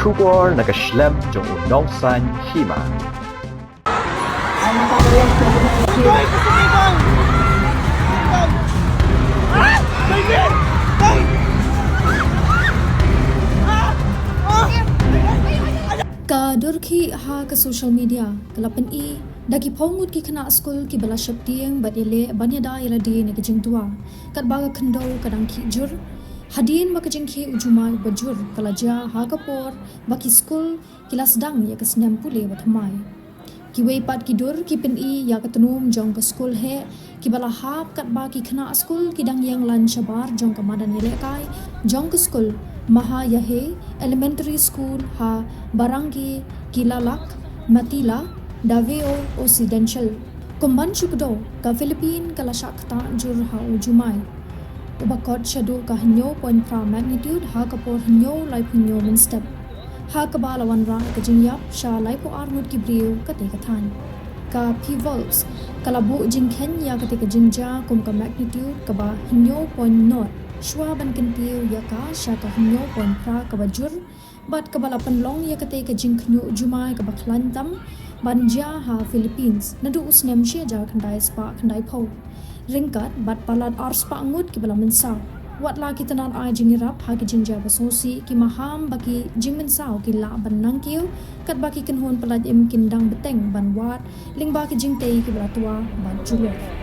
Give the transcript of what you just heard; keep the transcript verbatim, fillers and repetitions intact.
Khubor na ka shlem jong u nongsan hima. Ka dur khih ha ka social media ka la pyni da ki phew ngut ki khynnah skul kiba la sheptieng bad ïaleh ban ïada ïa lade na ka jingduwai. Katba ka khyndew ka dang khih jur, hadien ba ka jingkhih u jumai uba jur ka la jia ha ka por ba ki skul ki la sdang ïa ka snem pule bathymmai. Kiwei pat ki dur ki pyni ïa ka tnum jong ka skul heh kiba la hap katba ki khynnah skul ki dang ïeng lan shabar jong ka madan ïalehkai jong ka skul Maha Yahe Elementary School ha Barangay Kilalak, Matila, Davao Occidental. Kum ban shu kdew, ka Philippine ka la shah ktah jur ha u jumai uba kot shaduh ka hynñiew point phra magnitude ha ka por hynñiew laiphew hynñiew mynstep. Ha kaba la wanrah ka jingïap sha laiphew ar ngut ki briew katei ka thaiñ. Ka PHIVOLCS ka la buh jingkheiñ ïa katei ka jingjia kum ka magnitude kaba hynñiew point nought, shuwa ban kyntiew ïa ka sha ka hynñiew point phra kaba jur, bad kaba la pynlong ïa katei ka jingkhynñiuh jumai kaba khlaiñ tam ban jia ha Philippines naduh u snem shi hajar khyndai spah khyndai phew. Ryngkat bad palat ar spah ngut kiba la mynsaw. Wat la ki tnat ai jingïarap ha ki jingjia ba sngewsih, ki maham ba ki jingmynsaw ki lah ban nang kiew, katba ki kynhun pyllait im kin dang bteng ban wad lyngba ki jingtei kiba la twa bad julor.